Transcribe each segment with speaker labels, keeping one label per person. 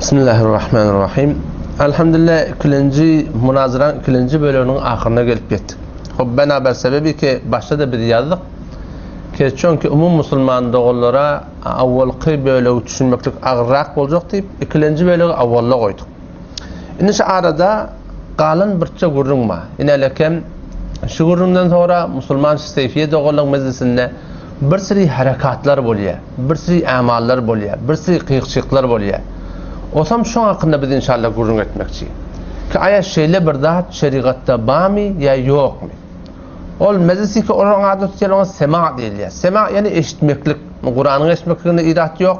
Speaker 1: Bismillahirrahmanirrahim. Elhamdülillah ikilenji münazaraň ikilenji böleginiň ahyryna gelip ýetdik. Hop bena ber sebebi ki başda-da biz ýazdyk ki çünki umum musulman doganlara awwalky bölegi düşünmeklik agyrrak boljak diýip ikilenji bölegi awwalda goýduk. Indi şu arada galan birçe gürrüň bar. Inelekem şu gürrüňden soňra musulman Seýfiýe doganlaryň mejlisinde bir sürü harekatlar bolýar, bir sürü amallar bolýar, bir sürü kyýykçyklar bolýar. Osam şoň hakynda biz inşallah gürrüň etmekçi. Ki aýa şeýle bir zat şerigatda barmy ýa ýokmy? Ol mejlisi ki olaryň adyny tutýar oňa sema diýilýär. Sema ýagny eşitmeklik. Kuranyň eşitmekliginde irat ýok.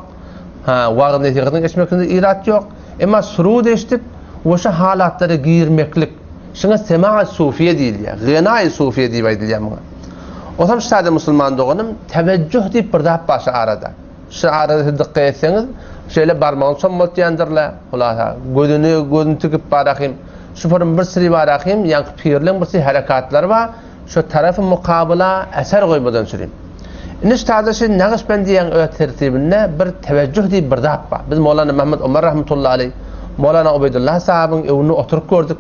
Speaker 1: Ha, wagyz nesihatyň eşitmekliginde irat ýok. Emma surud eşidip we şu halatlara girmeklik. Şuňa sema sufiýe diýilýär. Genaý sufiýe diýip aýdylýar muňa. Osam şu taýda musulman doganym tewejjuh diýip bir zat bar şu arada. Şu arada siz dykgat etseňiz, şeýle barmagyny çommaltýandyrlar. Hulasa, gözüni gözüni tikip barahym. Şu form bir siri barahym, ýaňky pirleň bir siri herekatlary bar. Şu tarapy mukabyla eser goýmadan çürim. Indi şu taýda şu Nagyşbendiýäň öz tertibinde bir tewejjuh diýip bir zat bar. Biz Mowlana Mehmet Omar rahmetullahi aleý, Mowlana Ubeýdullah sahabyň öwünde oturyp gördük.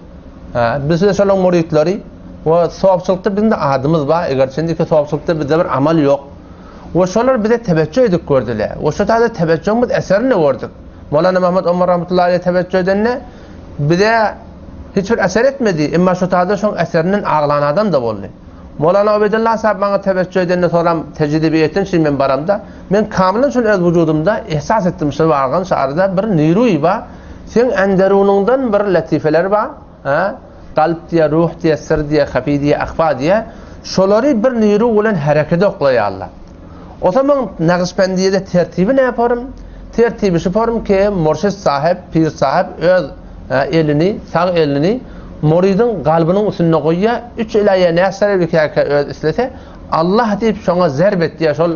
Speaker 1: Ha, biz de şolaryň müritleri we sopçulykda biziň de adymyz bar. Eger çendiki sopçulykda bizde bir amal ýok. We şolar bize tewejjuh edip gördüler. We şu taýda tewejjuhyň biz eserini gördük. Mowlana Mehmet Omar rahmetullahi aleý tewejjuh edende bize hiç bir eser etmedi. Emma şu taýda şoň eserinden aglan adam da boldy. Mowlana Ubeýdullah sahyp maňa tewejjuh edende soram tejribe etdim, şindi men baramda, men kamylan şony öz wujudymda ihsas etdim, şu bargan şu arada bir niruý bar, seň enderunyňdan bir letifeler bar, ha, kalp diýe, ruh diýe, syr diýe, hafi diýe, ahfa diýe, şolary bir niru bilen herekete oklaýarlar. O zaman Nagyşbendiýede tertibi ne yaparym? Tertibi şu form ki, murşid sahyp, pir sahyp öz elini, sag elini muridiň kalbynyň üstünde goýýar, üç ilaýa näsere bikäkä öz islese, Allah diýip şoňa zerb etýär, şol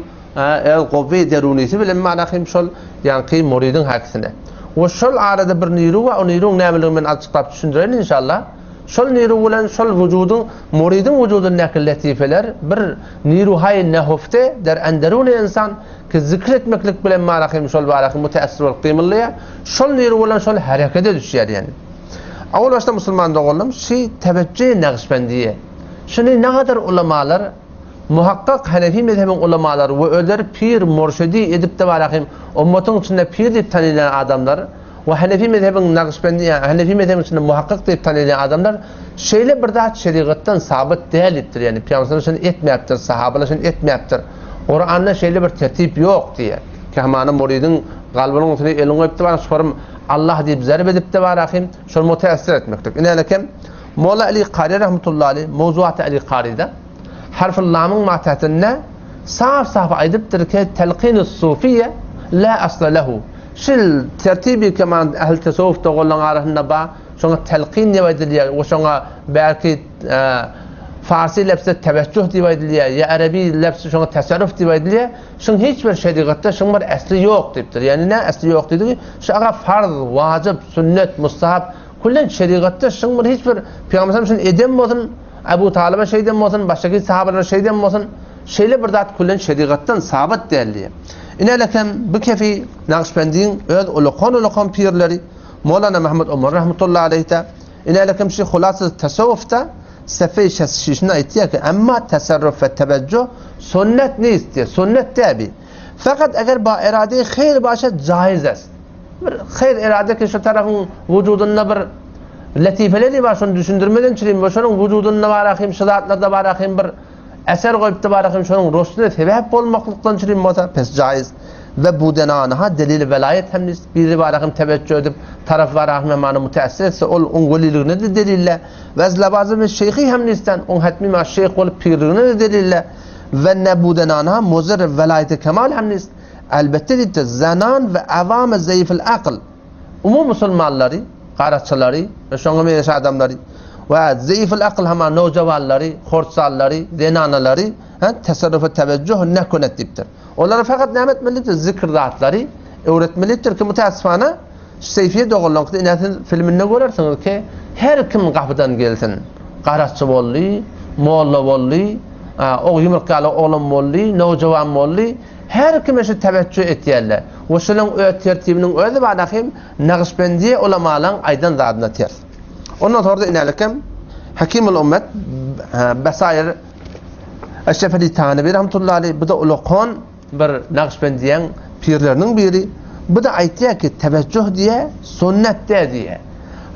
Speaker 1: öz gowwy derunisi bilen manahym şol ýaňky muridiň hakisine. We şol arada bir niru bar, o niruň nämeligini men açyklap düşündireýin inşallah. Şol niru bilen şol wujudyň, muridiň wujudyndaky letifeler bir niruhaý nehufte der enderuni insan ki zikr etmeklik bilen manahym şol barahym müteessir bolup gymyldaýar. Şol niru bilen şol herekete düşýär ýani. Awal başda musulman doganlarym şi teweccüh Nagyşbendiýe. Şuny nagadar ulamalar muhakkak Hanefi mezhebiň ulamalary we özleri pir, murşidi edip-de barahym ummatyň içinde pir diýip tanylýan adamlar we Hanefi mezhebiň Nagyşbendi Hanefi mezhebiň içinde muhakkak diýip tanylýan adamlar şeýle bir zat şerigatdan sabyt däl diýipdir. Ýani Pygamberimiz şuny etmäpdir, sahabalar şuny etmäpdir. Kuranda şeýle bir tertip ýok diýýär. Ki hamana muridiň kalbynyň üstüne elini goýupdy bar, şorum Allah diýip zerb edipdi bar ahim, şol muteessir etmeklik. Ine kem Molla Ali Kari rahmetullahi aleyh Mowzuat Ali Karida harful lamyň matätinde saf-saf aýdypdyr ki telqinus sufiýe la asla lehu. Şil tertibi keman ehl tesawwuf doganlaryň arasynda bar, şoňa telqin diýip aýdylýar, we şoňa belki farsi lebsde teweccüh diýip aýdylýar, ýa arabi lebsde şoňa tasarruf diýip aýdylýar. Şuň hiç bir şerigatda şuň bir esli ýok diýipdir. Ýagny nä esli ýok diýdigi? Şu aga farz, wajyp, sünnet, mustahap küllen şerigatda şuň bir hiç bir Pygamberimiz şuny eden bolsun, Abu Talyba şeýden bolsun, başga sahabalara şeýden bolsun, şeýle bir zat küllen şerigatdan sabyt däl diýýär. Ine lekem bu kefi Nagyşbendiň öz ulakan-ulakan pirleri Mowlana Muhammed Omar rahmetullahi aleyhde ine lekem şu hulasy tasawwufda Sefey şişini aýtýar ki, emma tasarruf we tewejjuh sünnet nist diýär, sünnet däl bi. Fakat eger ba irade hayr başa caiz est. Bir hayr irade ki şu tarafyň wujudynda bir letifeleri bar, şony düşündirmeden çürim, we şonuň wujudynda bar ahim, şu zatlarda bar ahim bir eser goýupdy bar ahim, şonuň rosuna sebäp bolmaklykdan çürim bolsa, pes caiz. We bu denanha delil welayet hem nist. Biri bar ahim teveccüh edip, taraf bar ahim hem müteessir etse, ol oň weliligine de delille. We zlabazym şeýhi hem nisten, oň hetmi ma şeýh bolup pirligine de delille. We nebudenanha muzir welayeti kemal hem nist. Elbetde diýipdir, zenan we awamy zeýfil akl, umumy musulmanlary, garaçylary we şoňa meňzeş adamlary we zeýfil akl hama nowjawanlary, hortsallary, zenanalary tasarrufa tewejjuh nekunet diýipdir. Olara fakat näme etmelidir? Zikr zatlary öwretmelidir ki, mütäessifana Seýfiýe doganlaryňky ine siz filminde görersiňiz ki, her kim gapydan gelsin, garaçy boldy, molla boldy, o ýumurtgaly oglan boldy, nowjawan boldy, Her kime şu teweccüh etýärler. We şolaň öz tertibiniň özi bar ahim Nagyşbendiýe ulamalaň aýdan zadyna ters. Ondan sonra-da inälikem Hakimul Ummet Besair Eşref Ali Tanewi rahmetullahi aleyh bu da ulakan bir Nagyşbendiýäň pirleriniň biri. Bu da aýtýar ki teweccüh diýe sünnet de diýe.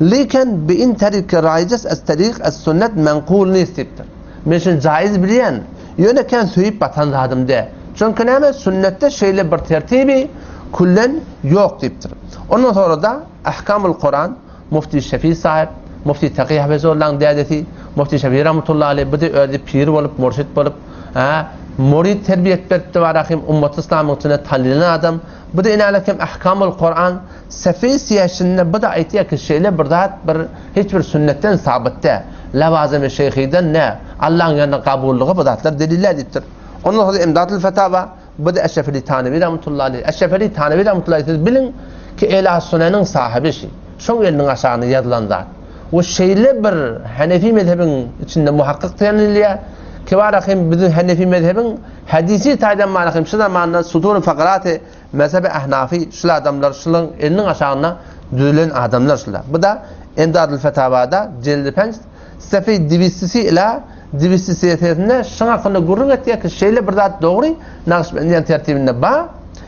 Speaker 1: Lekin bi in tariki raýjas es tarik es sünnet menkul nis diýipdir. Men şuny jaýyz bilýän, ýöne kän söýüp batan zadym däl. Çünki näme, sünnetde şeýle bir tertibi küllen ýok diýipdir. Ondan sonra-da Ahkamul Kuran Mufti Şefi sahyp, Mufti Taky Hafezullaň dädesi, Mufti Şefi rahmetullahi aleyh bu-da özi pir bolup, murşit bolup, hä, murid terbiýe beripdi barahym ummaty yslamyň içinde tanylan adam. Bu-da inälekem Ahkamul Kuran Sefi siýeşinde bu-da aýtýar ki, şeýle bir zat bir hiç bir sünnetden sabyt däl. Lawazym-y şeýhiden nä, Allaň ýanynda kabullygy bu zatlar delil däl diýipdir. Ondan soň Imdatul Fetawa, bu-da Eşref Ali Tanewi rahmetullahi aleyh. Eşref Ali Tanewi rahmetullahi aleyh siz biliň ki, Ehli Suneniň sahyby şi. Şoň eliniň aşagynda ýazylan zat. We şeýle bir Hanefi mezhebiň içinde muhakkyk tanylýar. Ki hem biziň Hanefi mezhebiň hadisi taýdan bar hem şu zamanda sutur fakaraty Mezhebi Ahnafy şul adamlar şulaň eliniň aşagynda düzülen adamlar şular. Bu da Emdadul Fetawada jeldi penç sefi diwistisi ila diwistisesinde şuň hakynda gürrüň etýär ki şeýle bir zat dogry Nagyşbendiýaň tertibinde bar.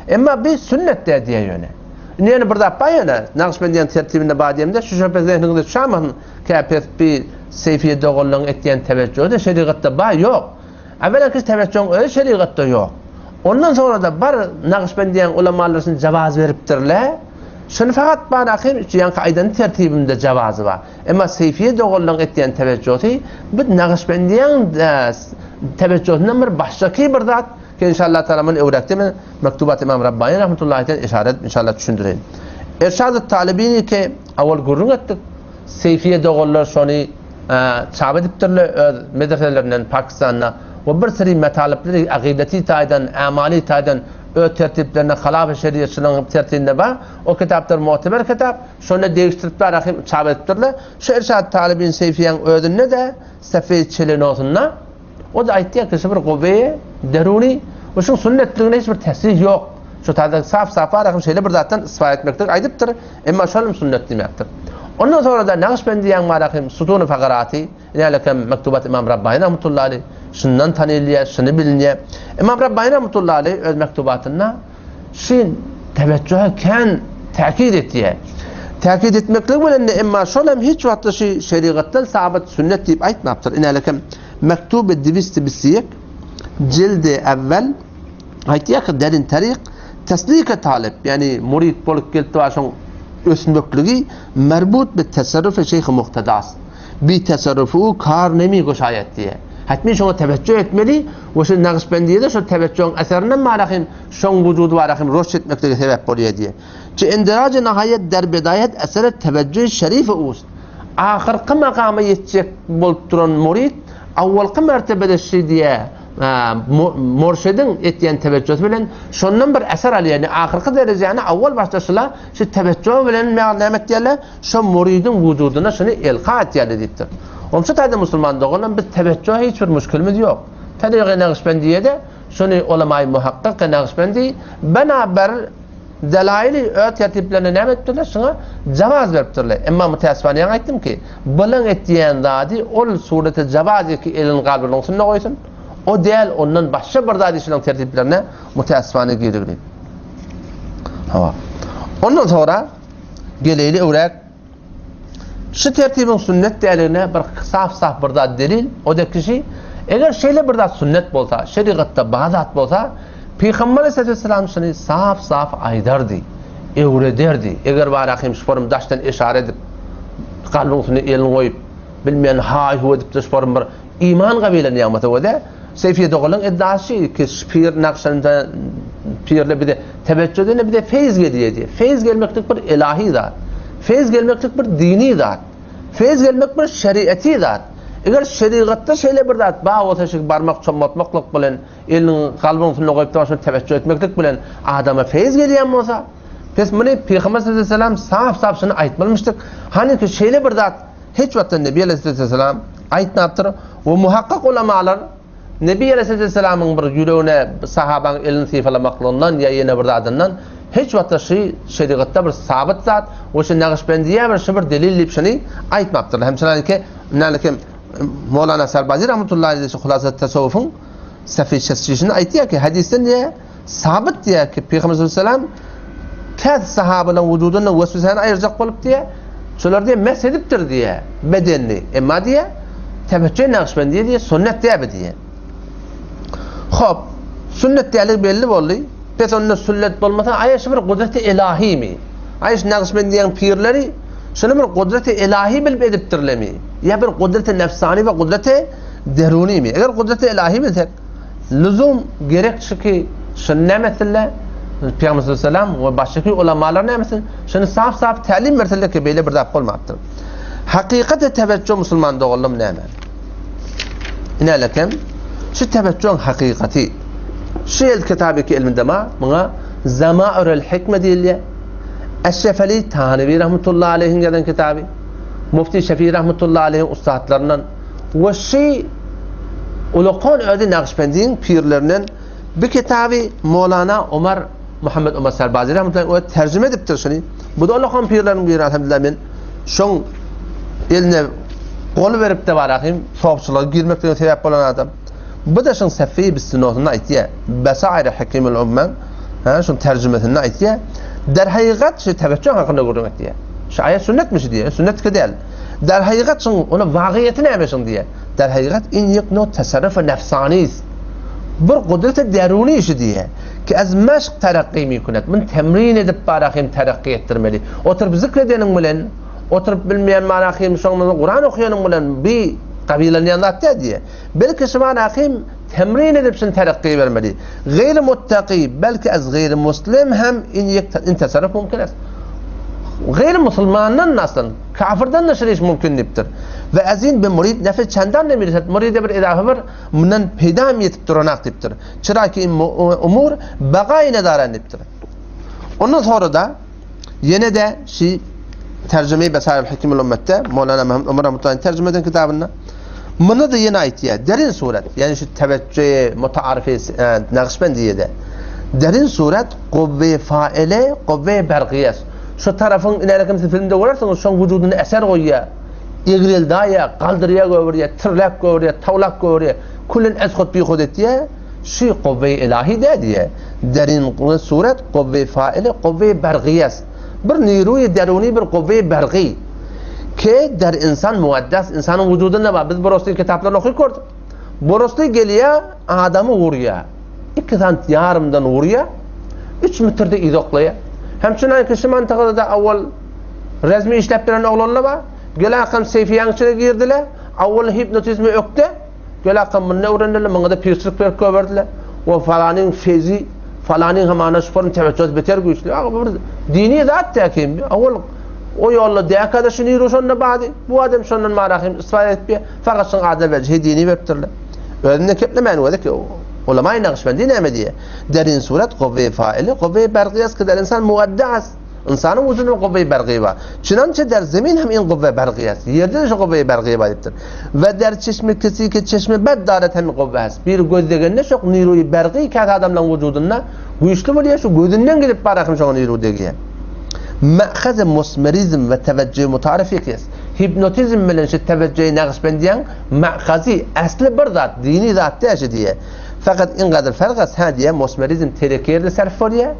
Speaker 1: Emma bi sünnet däl diýýär ýöne. Indi ýene bir zat bar ýöne Nagyşbendiýaň tertibinde bar diýemde şu şöpe zehniňize düşämasyn käpes bi Seýfiýe doganlaryň etýän teweccühi-de şerigatda bar ýok. Äwwelenki teweccühiň özi şerigatda ýok. Ondan soňra-da bar Nagyşbendiýaň ulamalar şuny jawaz beripdirler. Şuny fakat bar ahim şu ýaňky aýdan tertibimde jawazy bar. Emma Seýfiýe doganlaryň etýän teweccühi bu Nagyşbendiýaň teweccühinden bir başgaky bir zat. Ki inşallah taala muny öwrekde men Mektubat Imam Rabbani rahmetullahi aleyhden işaret edip inşallah düşündireýin. Irşadut Talibini ki awal gürrüň etdik. Seýfiýe doganlar şony çap edipdirler öz medreselerinden Pakistanda we bir seri metalypleri akideti taýdan, amaly taýdan öz tertiplerine halaf-y şeriatçylygyň tertibinde bar. O kitaplar muteber kitap. Şony degişdirip barahym çap edipdirler. Şu Irşad Talibin Seýfiýäň özünde-de Sefeýi Çelenosynda O-da aýtýar ki, şu bir gubeýe deruni we şuň sünnetligine hiç bir tesrih ýok. Şu taýda saf-saf barahym şeýle bir zatdan ispat etmeklik aýdypdyr, emma şol hem sünnet diýmekdir. Ondan soňra-da Nagyşbendiýäň barahym Sutuny Fagaraty, inälekem Mektubat Imam Rabbani rahmetullahi aleyh şundan tanylýar, şuny bilinýär. Imam Rabbani rahmetullahi aleyh öz mektubatynda Şu teweccühe kän täkit etýär. Täkit etmekligi bilen-de emma şol hem hiç wagtda şu şerigatdan sabyt sünnet diýip aýtmapdyr. Inälekem Mektuby diwisti bisiyek jildi evvel aýtýar ki derin taryk teslike talyp ýagny murid bolup gelip bar şoň ösmekligi merbut bi tesarrufi şeýhi muhtedas. Bi tesarrufu kar nemi goşaýat diýýär. Hatmi şoňa teweccüh etmeli we şu Nagyşbendiýede şo teweccühiň eserinden barahym şoň wujudy barahym roşt etmeklige sebäp bolýar diýýär. Çi indirajy nahaýat der bedaýat esere teweccühi şerifi ust. Ahyrky makama ýetjek bolup duran murid awwalky mertebede şi diýýär murşidiň etýän teweccühi bilen şondan bir eser alýar. Ýagny ahyrky derejäni awwal başda şula şu teweccüh bilen näme etýärler? Şo müridiň wujudyna şuny elka etýärdi diýipdir. Onça taýda musulman doganlarym biz teweccühe hiç bir müşkilimiz ýok. Tarygy Nagyşbendiýede şuny ulamaýy muhakkyky Nagyşbendi bena bir delaýyly öz tertiplerinde näme edipdirler şuňa jawaz beripdirler. Emma mütäessifane ýaňy aýtdym ki, bulaň etýän zady ol surete jawaz ki elini galbynyň üstünde goýsun. O däl ondan başga bir zady şulaň tertiplerine mütäessifane girigli. Hawa. Ondan soňra Geleýli öwräk. Şu tertibiň sünnet däligine bir saf-saf bir zat delil, o-da kişi, eger şeýle bir zat sünnet bolsa, şerigatda bar zat bolsa, Pygamber aleyhisselam şuny saf-saf aýdardy, öwrederdi. Eger bar ahim şu forum daşdan eşara edip, kalbyň üstüne elini goýup, bilmeýän haý-huw edip-de şu forum bir iman gabylan ýagmasa o-da, Seýfiýe doganlaryň iddiasy ki, pir Nakşanda pirler bize teweccüh edende bize feýz gelýär diýýär. Feýz gelmeklik bir ilahi zat. Feýz gelmeklik bir dini zat. Feýz gelmek bir şeriati zat. Eger şerigatda şeýle bir zat bar bolsa şu barmak çommaltmaklyk bilen, eliniň kalbyň üstünde goýup duran şony teweccüh etmeklik bilen adama feýz gelýän bolsa, pes muny Pygamber sallallahu aleyhi ve sellem saf-saf şuny aýtmalymyşdyk. Hany ki şeýle bir zat Hiç wagtda Nebi aleyhisselam aýtmapdyr we muhakkyk ulamalar. Nebi aleýhissalamyň bir ýüregine sahabaň elini sypalamaklygyndan ýa ýene bir zadyndan hiç wagtda şu şerigatda bir sabyt zat we şu Nagyşbendiýe bir şu bir delil diýip şuny aýtmapdyrlar. Hem şonalike nalike Mowlana Sarbazi rahmetullahi aleýhi şu Hulasat Tasawwufyň Safi Şesşişinde aýtýar ki, hadysdan diýýär, sabyt diýýär ki, Pygamber sallallahu aleyhi ve sellem käs sahabalaryň wujudyndan weswesäni aýyrjak bolup diýýär, şolar diýýär mesh edipdir diýýär bedenini. Emma diýýär, tebeccüh Nagyşbendiýe diýýär, sünnet däbi diýýär. Hop, sünnet däligi belli boldy. Pes onda sünnet bolmasa, aýa şu bir gudreti elahimi? Aýa şu Nagyşbendiýäň pirleri şuny bir gudreti elahi bilip edipdirlemi? Ýa bir gudreti nefsani we gudreti Derunimi? Eger gudreti ilahi bilsek, lüzum gerek şu ki, şuny näme etsinler? Pygamber sallallahu aleyhi ve sellem we başgaky ulamalar näme etsin? Şuny sap-sap tälim bersinler ki, beýle bir zat bolmapdyr. Hakykaty teweccüh musulman doganlarym näme? Inelekem, şu teweccühiň hakykaty. Şu el kitaby ki ilminde ma, muňa Zamairul Hikme diýilýär. Eşref Ali Tanewi rahmetullahi aleyhiň ýazan kitaby. Mufti Şefi rahmetullahi aleyhiň ussatlaryndan We şy ulakan özi Nagyşbendiň pirlerinden bi kitaby Molana Omar Muhammed Omar Sarbazi rahmetullahi aleyh terjime edipdir şuny. Bu da ulakan pirleriň biri alhamdulillah men şoň eline gol berip de barahym sopçylyga girmeklige sebäp bolan adam. Bu da şoň Safi Bistinotynda aýtýar. Besair Hekimul Umman ha şoň terjimesinde aýtýar. Derhaýygat şu teveccüh hakynda gürrüň etýär. Şu aýat sünnetmiş diýýär. Sünnetki däl. Derhaýygat şuň ony wagyýeti näme şuň diýýär. Derhaýygat in ýek no tasarrufu nefsani bir gudreti deruni işi diýýär. Ki ez meşk terakki mikunet. Muny temrin edip bara hem terakki etdirmeli. Oturyp zikr edeniň bilen, oturyp bilmeýän bara hem şoň bilen Kuran okaýanyň bilen bi gabylanýan zat däl diýýär. Belki şu bara hem temrin edip şuny terakki bermeli. Gaýry muttaki, belki ez gaýry muslim hem in ýek in tasarruf mümkin es. Gaýry musulmandan aslan Kafirden de şeýle iş mümkin diýipdir. We ezin bi murid nefi çendan nemireset. Muride bir idafe bir mundan peýda hem ýetip duranak diýipdir. Çyraki umur bagaý nedaren diýipdir. Ondan sonra da ýene de şi terjüme Besair Hekimul Ümmetde Mowlana Muhammed Umar Rahmetullahi terjüme eden kitabynda muny da ýene aýtýar. Derin surat, ýani şu teveccühe mutaarif e, Nakşbendiýede. Derin surat guvve faile, guvve bergiýes. Şu tarapyň ileri kimsi filmde görersiňiz, şoň wujudyna eser goýýar. Egreldaýar, galdyrýar göwürýär, tirläp göwürýär, tawlap göwürýär. Küllen ezhut bihut etýär. Şu gowwe ilahi däl diýýär. Derin surat gowwe faili, gowwe bergiýas. Bir niruýy deruni bir gowwe bergi. Ke der insan muaddas, insanyň wujudynda bar. Biz Boroslyň kitaplaryny okyp gördük. Borosly gelýär, adamy urýar. Iki sant ýarymdan urýar, üç metrde yz oklaýar. Hem çynanki şu mantygada-da awal rezmi işläp beren oglanlar bar. Gel akam seýfiýaň içine girdiler. Awal hipnotizme ökde. Gel akam muny öwrendiler, muňa-da pirçilik berip goýberdiler. O falanyň fezi, falanyň hamana şu form teweccühsi beter güýçli. Aga bu bir dini zat däkim. Awal o ýolda däkada şu niru şonda bady. Bu adam şondan marahym istifade edip, fakat şoň adyna berji dini beripdirler. Özünden keplemän gözi ki, Ulama-i Nakşbendi näme diýýär? Derin surat gowwe faili, gowwe bergi es ki der insan muaddas. Ynsanyň wujudynda gowwe bergi bar. Çynança der zemin hem in gowwe bergi es. Ýerde-de şu gowwe bergi bar diýipdir. We der çeşme kesi ki çeşme bed daret hem gowwe es. Bir göz degende şok niruýy bergi käsi adamlaryň wujudynda güýçli bolýar, şu gözünden gidip bar ahym şoňa niru degýär. Ma'hazy mosmerizm we teweccüh mutarifik es. Hipnotizm bilen şu teweccühi Nakşbendiýäň Makazy, äsli bir zat, dini zat däl şu diýýär. Fakat ingadyr ferk as, hä diýýär, mosmerizm terek ýerde sarf bolýar.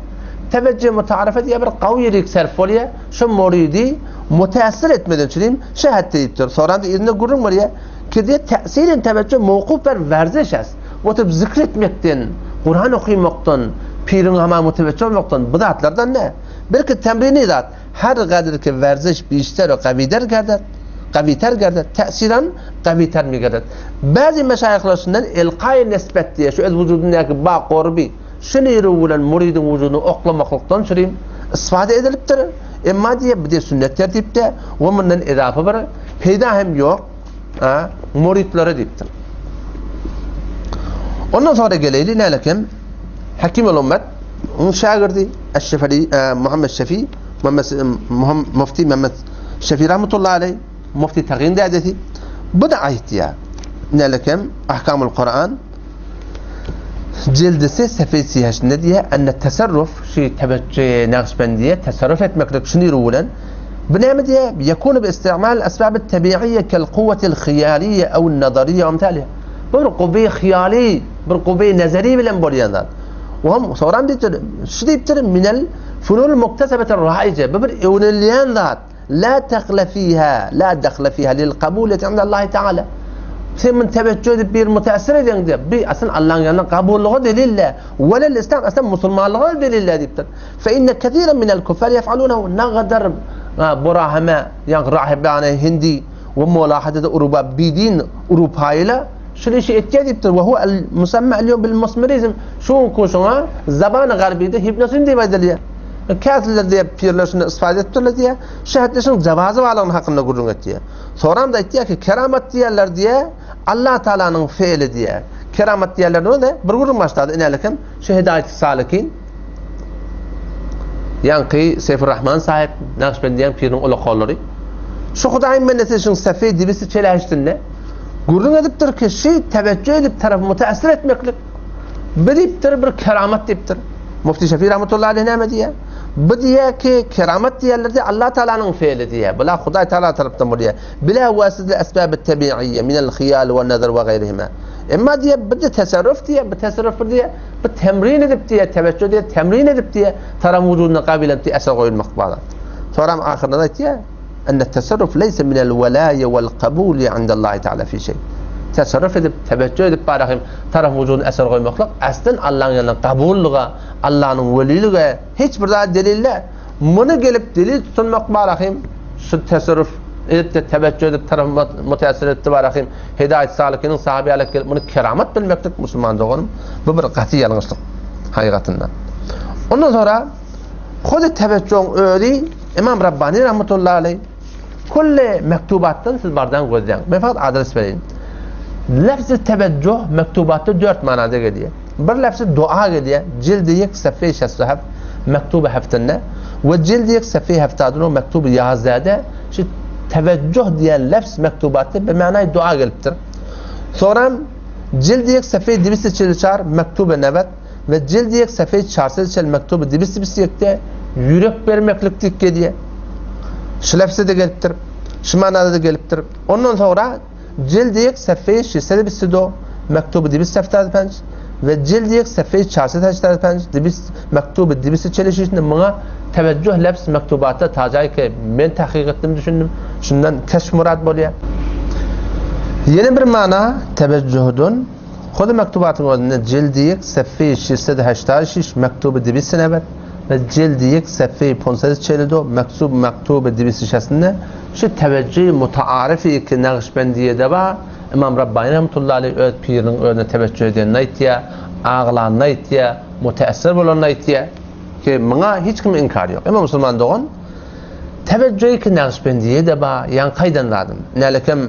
Speaker 1: Teweccüh mutaarafa diýýär, bir gawy ýerik sarf bolýar. Şu muridi mutässir etmeden üçin şu hatda diýipdir. Soranda yzynda gürrüň berýär. Ki diýýär, täsiren teweccüh mowkuf ber werziş as. Oturyp zikr etmekden, Kuran okymakdan, piriň hamama muteweccüh bolmakdan bu zatlardan däl. Belki temrini zat. Her gadyr ki werziş bişter we gawider gerdet, gawiter gerdet, täsiran gawiter mi gerdet. Bäzi meşaýyhlar şundan elkaýy nisbet diýe, şu öz wujudyndaky ba gorby, şu niru bilen müridiň wujudyny oklamaklykdan çürim istifade edilipdir. Emma diýe, bu diýe sünnet tertipde we mundan edafa bir peýda hem ýok, a, müritlere diýipdir. Ondan sonra geleýli nälekem Hakim ul-Ummet Onuň şägirdi Eşref Ali Muhammed Şefi, Mufti Mehmet Şefi rahmetullahi aleyh, Mufti Tagin dädesi. Bu da aýtýar. Nälekem Ahkamul Kuran. Jildi se sefeý siheşinde diýýär, Enne teserruf, şi teweccühe Nagyşbendiýe teserruf etmeklik şu niru bilen, bu näme diýýär, Ýekunu bi istimal esbabit tebiiýe kel kuwwetil hyýalyýe ew nazariýe we emsaliha. Bu bir kuwwe hyýaly, bir kuwwe nazary bilen bolýan zat. Oňam soňram diýipdir, şu diýipdir, minel fununil muktesebetir raije, bu bir öwrenilýän zat. La dahle fiha, la dahle fiha lil kabuliyeti indallahi taala. Sen muny teweccüh edip bir müteessir edeňde, bi aslyn Allahyň ýanynda kabullyga delil däl. We lil islam aslyn musulmanlyga delil däl diýipdir. Fe inne kesiren minel kuffar yef'alunehu nagadar burahame, ýagny rahibane hindi we molahadada uruba bidin urupaýyla şul işi etýär diýipdir. We huwa el musamma el ýewm bil mosmerizm. Şu günki şoňa zabany garbyda hipnotizm diýip aýdylýar. Käsirler diýip, pirler şunda istifade edipdirler diýýär. Şu hädisiň jawazy barlygyny hakynda gürrüň etýär. Soramda aýtýar ki, keramat diýerler diýýär, Allah Taalanyň fe'li diýýär. Keramat diýerler diýende bir gürrüň başlady inälik hem şu Hidaýet Salikin ýaňky Seýfurrahman sahyp Nagyşbendiýaň piriniň ulakollary. Şu Hudaýyň bendesi şuň Sefeý dibisi çeläşdinde gürrüň edipdir ki, şu teweccüh edip tarapy müteessir etmeklik bilipdir bir keramat diýipdir. Mufti Şefi rahmetullahi aleyh näme diýýär? Bu diýýär ki, keramat diýerler diýýär, Allah Taalanyň fe'li diýýär. Bula Hudaý Taala tarapdan bolýar. Bila wasitli esbab tebiiyye minel hyýal we nazar we gaýrihima. Emma diýýär, bu de teserruf diýýär, bu teserruf bir diýýär, bu temrin edip diýýär, teweccüh diýýär, temrin edip diýýär, taram wujudyna gabyl edip diýýär, eser goýulmak bar. Soram ahyrynda aýtýar, Enne teserruf leýse minel welaýe wel kabuli indallahi taala fi şeý. Teserruf edip, teweccüh edip barahym tarap wujudyna eser goýmaklyk aslen Allaň ýanynda kabullyga, Allanyň welilige hiç bir zat delil däl. Muny gelip delil tutunmak barahym şu teserruf edip-de teweccüh edip tarap müteessir edipdi barahym Hidaýet Salikiniň sahaby ýaly gelip muny keramat bilmeklik musulman doganym bu bir gaty ýalňyşlyk hakykatynda. Ondan soňra Hudy teweccühiň özi Imam Rabbani rahmetullahi aleyh kulli mektubatdan siz bardan gözläň. Men fakat adres bereýin. Lefzi teweccüh mektubatda dört manada gelýär. Bir lefzi dua gelýär. Jildi ýek sefeý şesdehef mektuby heftinde we jildi ýek sefeý heftadunu mektuby ýazdäde şu teweccüh diýen lefz mektubatda bi manaý dua gelipdir. Soňra jildi ýek sefeý dibisi çilçar mektuby newet We jild ýek sefeý çarsyz çel mektuby dibis dibis ýekde ýürek bermeklik diýip gelýär. Şu lefze-de gelipdir. Şu manada-da gelipdir. Ondan soňra jild ýek sefeý şise dibis do mektuby dibis seftad penç we jild ýek sefeý çarsyz heştad penç dibis mektuby dibisi çelişişinde muňa teweccüh lefz mektubatda tajaý ki men tahkyk etdim düşündim. Şundan keşf murad bolýar. Ýene bir mana teweccühden Hudy mektubatyň özünde jildi ýek sefeýi şişsedi heştad şiş mektuby dibisi nebet we jildi ýek sefeýi ponsedi çelido mektub mektuby dibisi şesinde şu teweccühi mutaaryfy ki Nagyşbendiýede bar Ymam Rabbani rahmetullahi aleýh öz piriniň özüne teweccüh edenini aýtýar, aglanyny aýtýar, müteessir bolanyny aýtýar ki muňa hiç kimiň inkary ýok. Emma musulman dogan teweccühi ki Nagyşbendiýede bar ýaňky aýdan zadym. Nälekem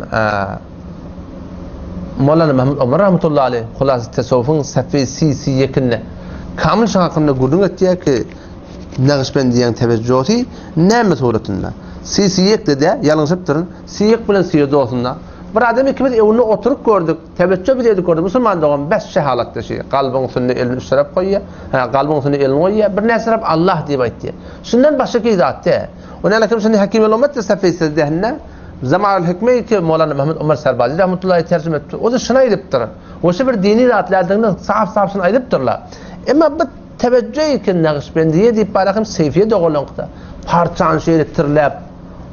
Speaker 1: Molana Mahmud Omar rahmetullahi aleyh Hulasy Tesawwufyň Safi si si ýekinde Kamil şa hakynda gürrüň etýär ki, Nagyşbendiýäň teweccühi näme suratynda? Si si ýekde dä, ýalňyşypdyryn, si ýek bilen si dosunda. Bir adam ikimiz öwünde oturyp gördük, teweccüh biz edip gördük. Musulman dogan bäş şe halatda şi, galbyň üstünde elini üç tarap goýýar, hä, galbyň üstünde elini goýýar, bir näçe tarap Allah diýip aýtýar. Şundan başga ki zat dä. Onäle kim şuny Hakim el-Ummet Safi sizdehinde Zemal Hikme ki Mowlana Mehmet Omar Serbazi rahmetullahi terjime etdi. O-da şuny aýdypdyr. We şu bir dini zatlardygyny saf-saf şuny aýdypdyrlar. Emma bu teweccüh ki Nagyşbendiýe diýip barahym Seýfiýe dogalaňkda parçany şeýle tirläp,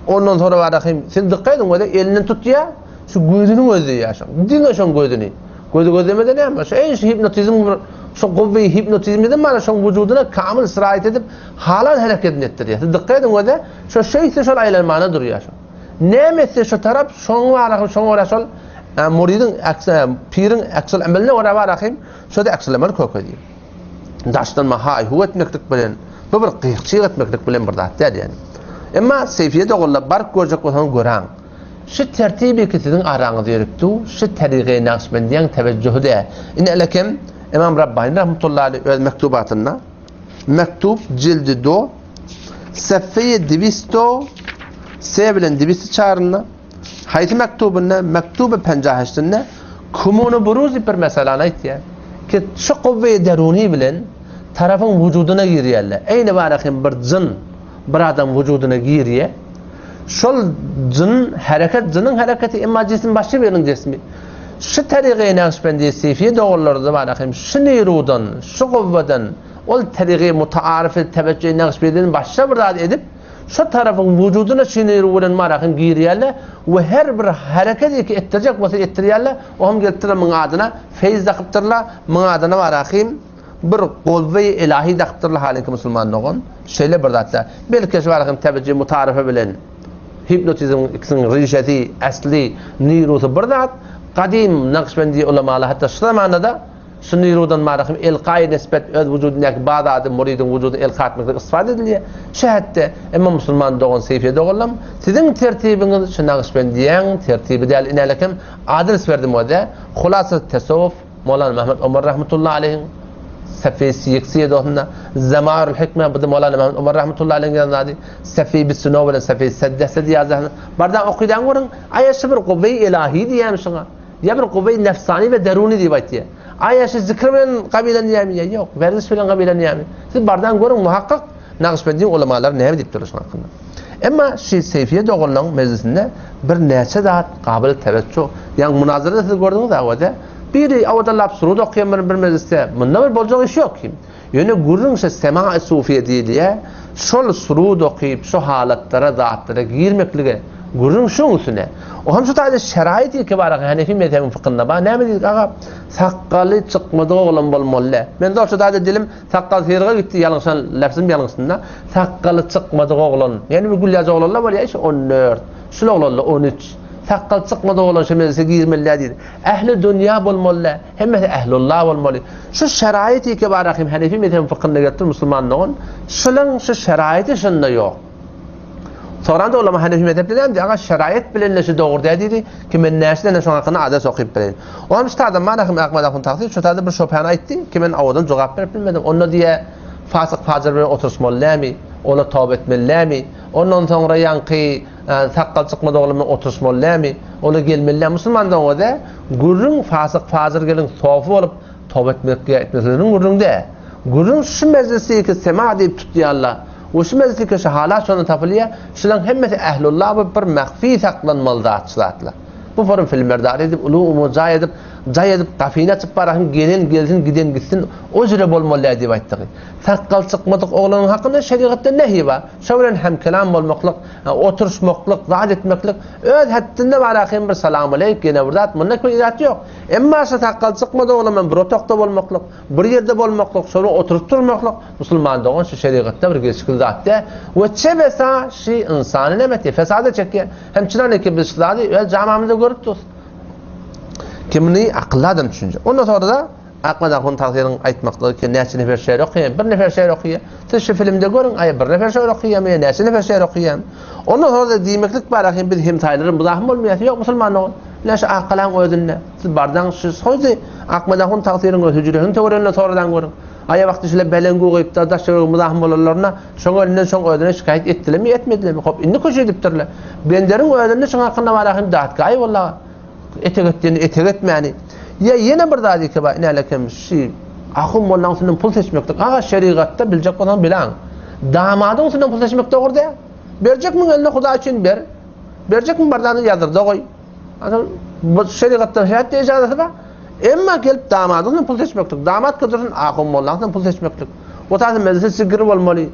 Speaker 1: ondan soňra barahym siz dykgat ediň özi elinden tutýar, şu gözüni gözleýär şoň. Diňe şoň gözüni. Gözi gözlemede näme? Şu eý şu hipnotizm bir şu gowwy hipnotizmden bar şoň wujudyna kamyl siraýet edip halan herekedini etdirýär. Siz dykgat ediň özi şo şeýtse şol aýlanmana durýar şo. Näme etse şo tarap şoň barahym şoň görä şol muridiň piriň aksül ameline görä barahym şo-da aksül amel kökezýär. Daşdan haý-huw etmeklik bilen bu bir gyk-çyk etmeklik bilen bir zat däl ýani. Emma Seýfiýe doganlar baryp görjek bolsaňyz göräň. Şu tertibi ki siziň araňyzda ýörüp dur, şu terygy Nagyşbendiýäň teweccühi dä. Ine elekem Imam Rabbani rahmetullahi aleyh öz mektubatynda Mektub jildi do sefeýi diwisto se bilen diwisti çarynda haýsy mektubynda mektuby penja heştinde kumuny buruz diýip bir meseläni aýtýar. Ki şu kuwwe-i deruni bilen tarapyň wujudyna girýärler. Eýni bara hem bir jyn bir adam wujudyna girýär. Şol jyn hereket jynyň hereketi emma jisim başga biriniň jismi. Şu terygy Nagyşbendiýe Sifiýe doganlary-da bara hem şu nirudan, şu kuwweden ol terygy mutaaryfy teweccühi Nagyşbendiýeden başga bir zat edip, Şu tarapyň wujudyna şu niru bilen marahym girýärler we her bir hereket eki etdirjek bolsa etdirýärler, o hem gelipdirler muň adyna feýz dakypdyrlar, muň adyna marahym bir gozbeýi ilahi dakypdyrlar halyňky musulman dogan. Şeýle bir zatlar. Belki şu marahym tebiji mutaryfy bilen hipnotizmiň ikisiniň rişesi, asly, nirusy bir zat. Gadym Nakşbendi ulamalar hatda şu zamanda-da Şu nirudan marahym elkaýy nisbet öz wujudyndaky bar zady müridiň wujudyna elka etmeklik isbat edilýär. Şu hetde, emma musulman dogan Seýfiýe doganlam, siziň tertibiňiz şu Nagyşbendiýäň tertibi däl inälekem adres berdim özä, Hulasat tesawwuf, Molana Mehmet Omar rahmetullahi aleýhiň Sefeý Siýeksiýe dosunda, Zemairul Hikme bu-da Molana Mehmet Omar rahmetullahi aleýhiň ýazan zady, Sefeý Bisüno bilen Sefeý Seddehsedi ýazan. Bardan okydaň görüň, aýa şu bir guwweý ilahi diýýämi şuňa? Ýa bir guwweý nefsani we deruni diýip aýtýar. Aýa şu zikr bilen gabylanýarmy ýa ýok, werziş bilen gabylanýarmy? Siz bardan görüň muhakkak Nagyşbendiň ulamalary näme diýipdirler şuň hakynda. Emma şu Seýfiýe doganlaryň mejlisinde bir näçe zat gabyl teweccüh, ýagny munazarada siz gördüňiz awada, biri awadalap surud okaýan bir bir mejlisde, munda bir boljak iş ýok kim. Ýöne gürrüň şu sema-i sufiýe diýilýär, şol surud okyp, şu halatlara, zatlara girmeklige, gürrüň şoň üstüne. O hem şu taýda şeraýyt ilki bar, Hanefi mezhebiň fykynda bar. Näme diýdik aga? Sakgaly çykmadyk oglan bolmaly däl. Men zor şu taýda dilim sakgal syryga gitdi, ýalňyşan läpsim ýalňyşdym-da. Sakgaly çykmadyk oglan, ýagny bir gülýaç oglanlar bolýar, şu 14, şul oglanlar 13. Sakgal çykmadyk oglan şu mejlise girmeli däl diýdi. Ähli dünýä bolmaly däl. Hemmesi ählullah bolmaly. Şu şeraýyt ýeke bar ahim Hanefi mezhebiň fykynda gelipdir musulman dogan. Şulaň şu şeraýyty şunda ýok. Soranda ulama Hanefi mezhepde näme diýdi? Aga şeraýyt bilen şu dogry däl diýdi. Ki men näçe däne şoň hakynda adres okyp bereýin. O hem şu taýda mana ahim Ahmet ahun tagsyr şu taýda bir şöbhäni aýtdy ki men owadan jogap berip bilmedim. Onda diýe fasyk fajyr bilen oturyşmaly dämi? Ola toba etmeli dämi? Ondan soňra ýaňky sakgal çykmadyk oglan bilen oturyşmaly dämi? Ola gelmeli dämi? Musulman dogan özi Gürrüň fasyk-fajyr gelin sofy bolup toba etmek ýa etmesliginiň gürrüň däl. Gürrüň şu mejlisdeki sema diýip tutýarlar we şu mejlisdeki şu halat şonda tapylýar, şularyň hemmesi ählullah bolup bir mahfi saklanmaly zat şu zatlar. Bu forum filmerdar edip uly umumy jaý edip jaý edip gapyny açyp barahyn gelen gelsin giden gitsin o jüre bolmaly däl diýip aýtdygy. Sakgal çykmadyk oglanyň hakynda şerigatda nehi bar. Şo bilen hemkelam bolmaklyk, oturyşmaklyk, zat etmeklik Öz hetdinde bar ahym bir salamaleýk ýene bir zat munda köý zat ýok. Emma şu sakgal çykmady oglan bilen bir otagda bolmaklyk, bir ýerde bolmaklyk, şonuň oturyp durmaklyk musulman dogan şu şerigatda bir gelşikli zat däl. We çe besa şi ynsany näme etýär? Fesada çekýär. Hem çynan ki biz şu zady öz jamamyzda görüp durus. Kimini akylly adam düşünje. Ondan sonra da Akmad ahun tagsyryň aýtmaklygy ki näçe nefer şeýr okaýar, bir nefer şeýr okaýar. Siz şu filmde görüň, aý bir nefer şeýr okaýarmy ýa näçe nefer şeýr okaýar. Ondan soň da diýmeklik bar ahim biz hemsaýlaryň muzahym bolmaýas. Ýok musulman dogan. Ine şu Akgalaň özünde. Siz bardaň şu soýdy Akmad ahun tagsyryň öz hüjresiniň töwereginde soradan görüň. Aýa wagty şile belengu goýup-da daş töweregi muzahym bolanlaryna şoň elinden şoň özüne şikaýat etdilermi, etmedilermi? Hop indi köşe edipdirler. Benderiň özünde şoň hakynda bar ahim datgaý walla. Etek et diýende etek etmäni. Ýa ýene bir zat eke bar, inälekem şi ahun mollaň üstünden pul seçmeklik. Aga şerigatda biljek bolsaň bilaň. Damadyň üstünden pul seçmek dogry däl. Berjekmiň eline Hudaý üçin ber. Berjekmiň bar zady ýazyrda goý. Asal bu şerigatda hätde ijazasy bar. Emma gelip damadyň üstünden pul seçmeklik. Damat götürsün ahun mollaň üstünden pul seçmeklik. O taýda mejlise sigir bolmaly.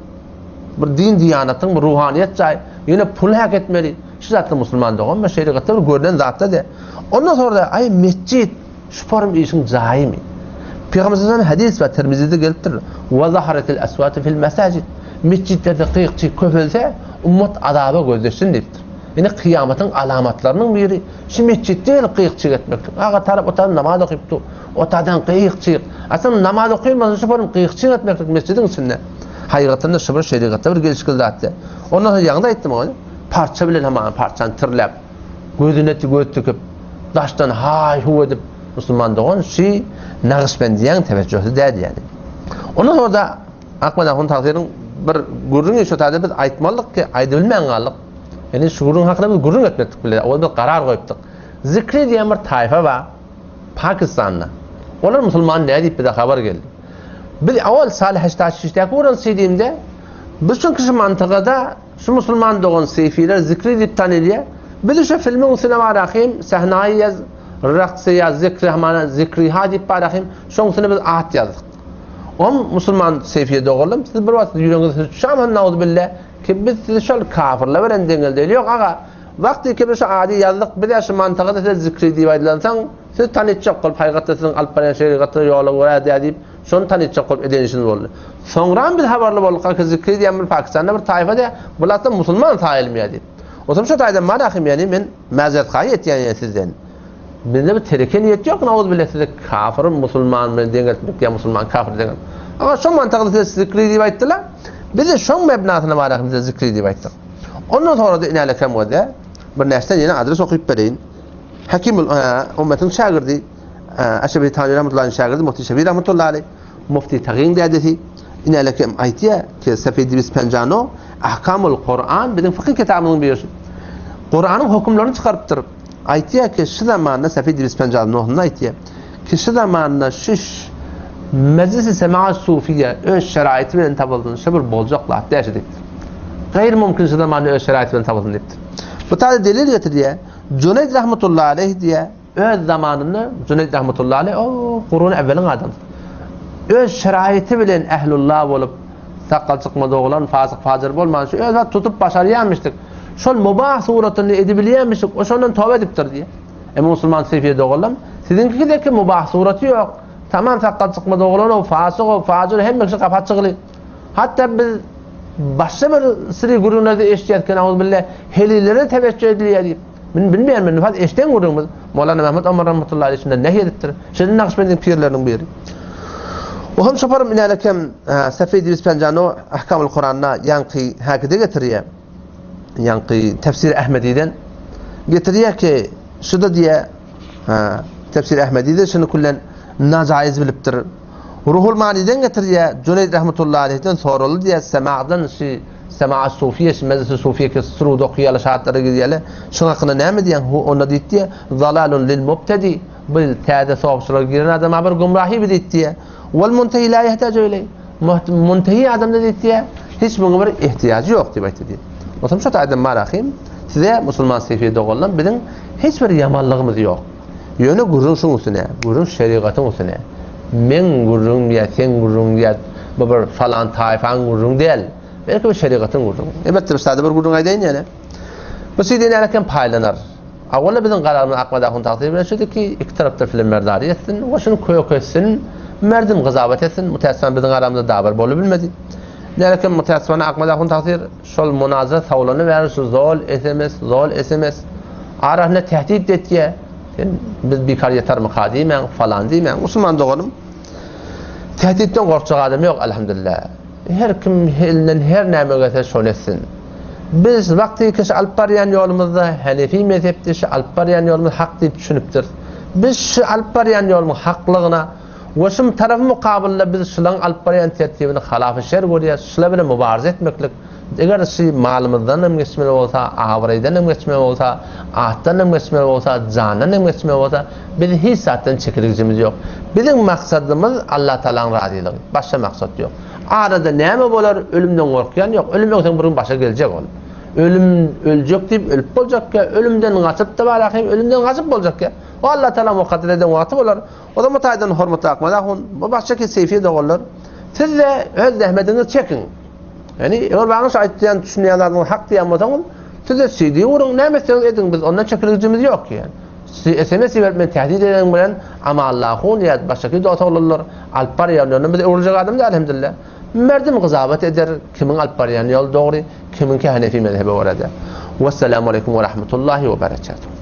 Speaker 1: Bir din diýanatyň bir ruhaniýet jaý. Ýöne pul häk etmeli. Şu zatlar musulman dogan we şerigatda bir görlen zatlar däl. Ondan sonra da aý metjit şu forum işiň jaýymy? Pygamber sallallahu hadis we Tirmizide gelipdir. Wa zaharatil aswatu fil masajid. Metjitlerde gyýykçy köpelse, ummat azaba gözleşsin diýipdir. Ýene kyýamatyň alamatlarynyň biri şu metjitde gelip gyýykçyk etmeklik. Aga tarap otadan namaz okyp dur. Otadan gyýykçyk. Aslynda namaz okylmasa şu forum gyýykçyk etmeklik metjidiň içinde. Hakykatdan şu bir şerigatda bir gelişikli zat däl. Ondan soň ýaňy-da aýtdym oňa. Parça bilen hamana parçany tirläp, gözüne göz tikip, daşdan haý-huw edip, musulman dogan şi Nagyşbendiýäň teweccühsi däl ýaly. Ondan soň da Akman ahun tagsyryň bir gürrüňi şo taýda biz aýtmalydyk ki, aýdybilmän galdyk. Ýani şu gürrüň hakynda biz gürrüň etmeklik bile, owal biz karar goýupdyk. Zikri diýen bir taýfa bar Pakistanda. Olar musulman däl diýip bize habar geldi. Biz owal Salih 86-däki guran CD-imde biz çünki şu mantygada şu musulman dogan seýfiler zikri diýip tanylýar. Biz şu filmiň üstüne barahym sahnaýy ýaz raksy ýa zikri hamana zikriha diýip barahym şoň üstüne biz at ýazdyk. Om musulman seýfiye doganlarym siz bir wagt ýüregiňiz hüçşaman nauzubilla ki biz sizi şol kafirler bilen deňeldeýli ýok aga wagty ki biz şu ady ýazdyk biz şu mantygy size zikri diýip aýdylansoň siz tanytjak bolup haýgatda siziň alyp barýan şerigaty ýola görä dä diýip şony tanytjak bolup eden işiniz boldy. Soňram biz habarly bolduk ki zikri diýen bir Pakistanda bir taýfa dä bular asla musulman saýylmaýar diýip. Otam şu taýdan marahym ýani men mäzeret haýy etýän ýani sizden. Bizde bir tereke niýet ýok, nauzubilla sizi kafir musulman bilen deňeltmek ýa musulman kafir deňeltmek. Amma şo mantykda size zikri diýip aýtdylar. Biz de şoň mebnasyna bararak size zikri diýip aýtdyk. Ondan sonra da inäle kem boldy. Bir näçeden ýene adres okyp bereýin. Hakim ummetiň şagirdi, Eşrefi Tani rahmetullahi şagirdi Mufti Şefi rahmetullahi aleyh, Mufti Tagyň dädesi inäle kem aýtýar ki Sefid Bispenjano Ahkamul Kur'an biziň fıkıh kitabymyzyň birisi. Kur'anyň hökümlerini çykarypdyr. Aýtýar ki, şu zamanda Sefid Rispenjaz Nuhunda aýtýar ki, şu zamanda şu Mejlisi Sema Sufiýe öz şeraýty bilen tapylsyn, şu bir boljak zat däl şu diýipdir. Gaýry mümkin şu zamanda öz şeraýty bilen tapylsyn diýipdir. Bu taýda delil getirýär. Juneýd rahmetullahi aleýh diýýär, öz zamanynda Juneýd rahmetullahi aleýh o gurun evveliň adamsy. Öz şeraýty bilen ehlullah bolup, sakgal çykmaz oglan, fasyk fajyr bolman şu öz tutup başarýarmyşdyk. Şol mubah suratyny edibilýärmişik, o şondan toba edipdir diýýär. Emma musulman sefiýe doganlam, siziňkideki mubah suraty ýok. Tamam sakgal çykmaz oglan o, fasyk o, fajyr hemme kişi gapa çygly. Hatda biz başga bir syry gürrüňlerde eşidýäris ki, nauzubilla, helilere teweccüh edilýär diýip. Men bilmeýän, men faz eşiden gürrüňimiz. Molana Mehmet Omar rahmetullahi aleyh şundan nehy edipdir. Şeýle Nakşbendiň pirleriniň biri. O hem şoparym inälekem Sefid Rispenjano Ahkamul Kuranda ýaňky häkide getirýär. Ýaňky Tefsir Ahmediden getirýär ki, şuda diýe Tefsir Ahmedide şuny küllen najaiz bilipdir. Ruhul Maniden getirýär, Juneyd rahmetullahi aleyhden soraldy diýe, sema'dan şi sema sufiýe, şi mejlisi sufiýe ki surud okuýarlar, şahatlara girýärler. Şuň hakynda näme diýýäň? Hu onda diýdi diýe, zalalun lil mubtedi. Bu täze sofçylara giren adama bir gümrahi bir diýdi diýe. Wal muntehi la ýehtaju ileý. Muntehi adamda diýdi diýe, hiç muňa bir ihtiýajy ýok diýip aýtdy diýip. Otam şo taýdan marahym, size musulman sefi doganlarym biziň hiç bir ýamanlygymyz ýok. Ýöne gürrüň şuň üstüne, gürrüň şerigatyň üstüne. Meň gürrüňim ýa seň gürrüňiň ýa bu bir falan taýfaň gürrüňi däl. Belki bu şerigatyň gürrüňi. Elbetde bir sada bir gürrüň aýdaýyn ýene. Bu CD nälekem paýlanar. Awala biziň kararymyz Akmyrat ahun tagsyry bilen şudy ki, iki tarapda filan merdary etsin, goşuny kök etsin, merdim gyzabat etsin, mütäessifan biziň aramyzda dabar bolubilmedi. Nälekem mütäessifan Akmyrat ahun tagsyr şol munazara sawlany bäri şu zol sms, zol sms arasynda tehdit etýä. Sen biz bikar ýatarmyka diýmäň, falan diýmäň. Musulman doganym, tehditden gorkjak adam ýok, alhamdulillah. Her kim elinden her näme gelse şony etsin. Biz wagty kişi alyp barýan ýolumyzda Hanefi mezhepde şu alyp barýan ýolumyz hak diýip düşünipdiris. Biz şu alyp barýan ýolumyň haklygyna we şu tarapy mukabylda biz şulaň alyp barýan tertibini halafy şer görýäs, şular bilen mübarize etmeklik eger şu malymyzdan hem geçmeli bolsa, abraýdan hem geçmeli bolsa, atdan hem geçmeli bolsa, jandan hem geçmeli bolsa, biz hiç zatdan çekiligijimiz ýok. Biziň maksadymyz Allah Tagalaň razylygy. Başga maksat ýok. Arada näme bolar, ölümden gorkýan ýok. Ölüm öňseň bir gün başa geljek ol. Ölüm öljek diýip ölüp boljakka, ölümden gaçyp-da bar ahym, ölümden gaçyp boljakka. O Allah Tagala mukadder eden wagty bolar. O zaman taýdan hormatly Akmaz ahun, bu başga ki seýfi doganlar, siz-de öz zähmetiňizi çekiň. Ýani, eger baňa şu aýtýan, düşünýän zadyňyz hak diýen bolsaňyz, siz-de CD uruň, näme etseňiz ediň, biz ondan çekiligijimiz ýok ýani. SMS iberip meni tehdit edeniň bilen Amanly ahun ýa başgaky dost oglanlar alyp barýan ýolundan biz öwrüljek adam däl elhamdülillah. Merdim gyzabat eder kimiň alyp barýan ýoly dogry, kimiňki hanefi mezhebe görä däl. Wessalamu aleýkum we rahmetullahi we berekatuh.